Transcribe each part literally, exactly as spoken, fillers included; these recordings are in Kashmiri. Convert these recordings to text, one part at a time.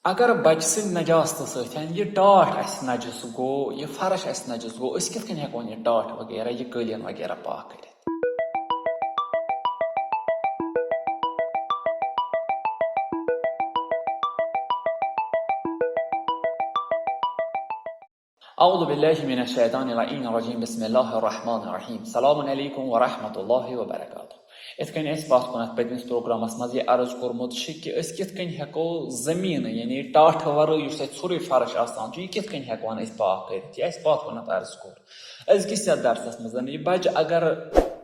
اگر بچہِ سٕنٛدِ نجاستہٕ سۭتۍ یہِ ٹاٹھ اَسہِ نجس گوٚو، یہِ فرش اَسہِ نجس گوٚو، أسۍ کِتھ کٔنۍ ہٮ۪کون یہِ ٹاٹھ وغیرہ، یہِ قٲلیٖن وغیرہ پاک کٔرِتھ؟ اعوذ باللہ من الشیطان اللعین الرجیم، بسم اللہ الرحمن الرحیم، السلام علیکم ورحمۃ اللہ وبرکاتہ۔ یِتھ کٔنۍ اَسہِ پَتھ کُنَتھ پٔتمِس پروگرامَس منٛز یہِ عرض کوٚرمُت چھِ کہِ أسۍ کِتھ کٔنۍ ہٮ۪کو زٔمیٖنہٕ، یعنی ٹاٹھٕ وَرٲے یُس اَسہِ ژھوٚرُے فرش آسان چھُ، یہِ کِتھ کٔنۍ ہٮ۪کون أسۍ پاک کٔرِتھ، یہِ اَسہِ پَتھ کُنَتھ عرض کوٚر۔ أزکِس یَتھ درسَس منٛز یہِ بَچہِ اگر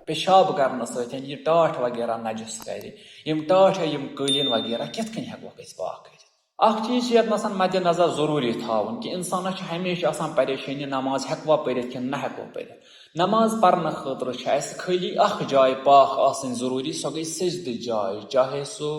پیشاب کَرنہٕ سۭتۍ یہِ ٹاٹھ وغیرہ نجس کَرِ، یِم ٹاٹھ یا یِم قٲلیٖن وغیرہ کِتھ کٔنۍ ہٮ۪کوکھ أسۍ پاک کٔرِتھ؟ اکھ چیٖز چھُ یتھ منٛز مدِ نظر ضروٗری تھاوُن کہِ انسانس چھِ ہمیشہِ آسان پریشٲنی، نماز ہٮ۪کوا پٔرِتھ کِنہٕ نہ ہٮ۪کو پٔرِتھ۔ نماز پرنہٕ خٲطرٕ چھِ اسہِ خٲلی اکھ جاے پاک آسٕنۍ ضروٗری، سۄ گٔے سجدٕ جاے، چاہے سُہ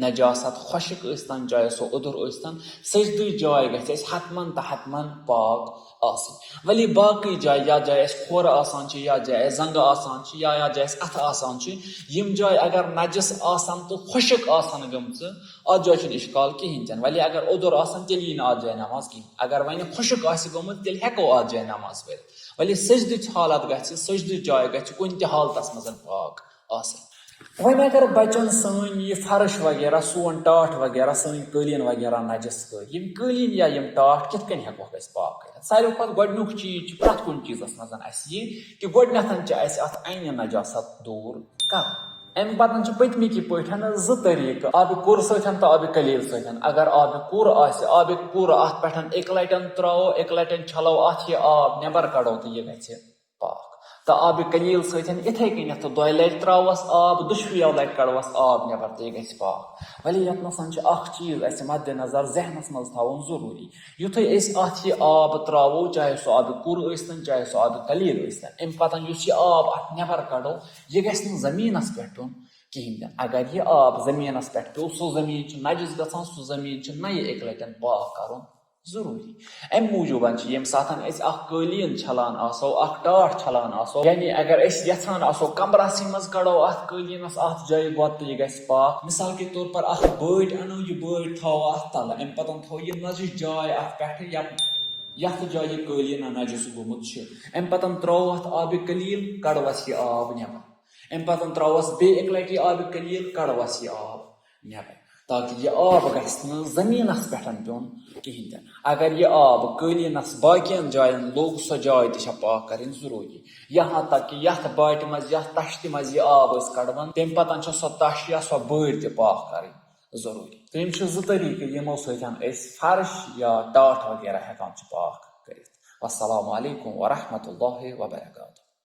نجاست خۄشک ٲسۍتن، چاہے سُہ اوٚدُر ٲسۍتن، سجدٕ جاے گژھِ اسہِ حتمن تہٕ حتمن پاک آسٕنۍ۔ ولی باقٕے جایہِ، یتھ جایہِ اسہِ کھۄر آسان چھِ، یتھ جایہِ اسہِ زنگہٕ آسان چھِ، یا یتھ جایہِ اسہِ اتھٕ آسان چھِ، یِم جایہِ اگر نجس آسن تہٕ خۄشک آسن گٔمژٕ، اتھ جایہِ چھُنہٕ اشکال کِہینۍ تہِ نہٕ۔ ولی اگر اوٚدُر آسن، تیٚلہِ یی نہٕ اتھ جایہِ نماز کِہینۍ۔ اگر وۄنۍ خۄشک آسہِ گوٚمُت، تیٚلہِ ہٮ۪کو اتھ جایہِ نماز پٔرِتھ۔ ولی سجدٕچ حالت گژھِ، سجدٕچ جاے گژھِ کُنہِ تہِ حالتس منٛز پاک آسٕنۍ۔ وۄنۍ اگر بچن سٲنۍ یہِ فرش وغیرہ، سون ٹاٹھ وغیرہ، سٲنۍ قٲلیٖن وغیرہ نجس کٔرۍ، یِم قٲلیٖن یا یِم ٹاٹھ کِتھ کٔنۍ ہٮ۪کوکھ أسۍ پاک کٔرِتھ؟ ساروی کھۄتہٕ گۄڈٕنیُک چیٖز چھُ پرٛٮ۪تھ کُنہِ چیٖزس منٛز اسہِ یہِ کہِ گۄڈٕنٮ۪تھ چھِ اسہِ اتھ عینہِ نجاست دوٗر کرُن۔ امہِ پتہٕ چھِ پٔتمہِ کہِ پٲٹھۍ زٕ طریٖقہٕ، آبِ کُر سۭتۍ تہٕ آبِ کلیٖل سۭتۍ۔ اگر آبِ کُر آسہِ، آبِ کُر اتھ پٮ۪ٹھ اکہِ لٹہِ تراوو، اکہِ لٹہِ چھلو اتھ یہِ آب نٮ۪بر کڑو تہٕ یہِ گژھِ پاک۔ تہٕ آبِ کلیٖل سۭتۍ یِتھے کٔنٮ۪تھ تہٕ دۄیہِ لٹہِ تراوس آب، دۄشوٕیو لٹہِ کڑوس آب نٮ۪بر تہٕ یہِ گژھِ پاک۔ ولی یتھ منٛز چھُ اکھ چیٖز اسہِ مدِ نظر ذہنس منٛز تھاوُن ضروٗری، یُتھے أسۍ اتھ یہِ آب تراوو، چاہے سُہ آبِ کُر ٲسۍتن، چاہے سُہ آبِ کلیٖل ٲسۍتن، امہِ پتہٕ یُس یہِ آب اتھ نٮ۪بر کڑو، یہِ گژھِ نہٕ زٔمیٖنس پٮ۪ٹھ پیوٚن کِہینۍ تہِ نہٕ۔ اگر یہِ آب زٔمیٖنس پٮ۪ٹھ پیوٚو، سُہ زٔمیٖن چھُ نجس گژھان، سُہ زٔمیٖن چھُ نَیہِ اکہِ لٹہِ پاک کرُن ضروٗری۔ امہِ موٗجوٗبن چھِ ییٚمہِ ساتہٕ أسۍ اکھ قٲلیٖن چھلان آسو، اکھ ٹاٹھ چھلان آسو، یعنی اگر أسۍ یژھان آسو کمرسٕے منٛز کڑو اتھ قٲلیٖنس اتھ جایہِ گۄڈٕ تہٕ یہِ گژھِ پاک، مثال کے طور پر اکھ بٲٹۍ انو، یہِ بٲٹۍ تھاوو اتھ تلہٕ، امہِ پتہٕ تھاوو یہِ نجس جاے اتھ پٮ۪ٹھٕ، یتھ یتھ جایہِ یہِ قٲلیٖن نجس گوٚمُت چھُ، امہِ پتہٕ ترٛاوو اتھ آبِ قلیٖل، کڑوس یہِ آب نٮ۪بر۔ امہِ پتہٕ ترٛاوس بیٚیہِ اکہِ لٹہِ یہِ آبِ قلیٖل، کڑوس یہِ آب نٮ۪بر، تاکہِ یہِ آب گژھِ نہٕ زٔمیٖنس پٮ۪ٹھ پیوٚن کِہینۍ تہِ نہٕ۔ اگر یہِ آب قٲلیٖنس باقین جاین لوٚگ، سۄ جاے تہِ چھےٚ پاک کرٕنۍ ضروٗری۔ یہاں تک کہ یتھ باٹہِ منٛز، یتھ تشتہِ منٛز یہِ آب أسۍ کڑون، تمہِ پتہٕ چھےٚ سۄ تش یا سۄ بٲٹۍ تہِ پاک کرٕنۍ ضروٗری۔ تہٕ یِم چھِ زٕ طریٖقہٕ، یِمو سۭتۍ أسۍ فرش یا ٹاٹھ وغیرہ ہٮ۪کان چھِ پاک کٔرِتھ۔ والسلام علیکم ورحمۃ اللہ وبرکاتہ۔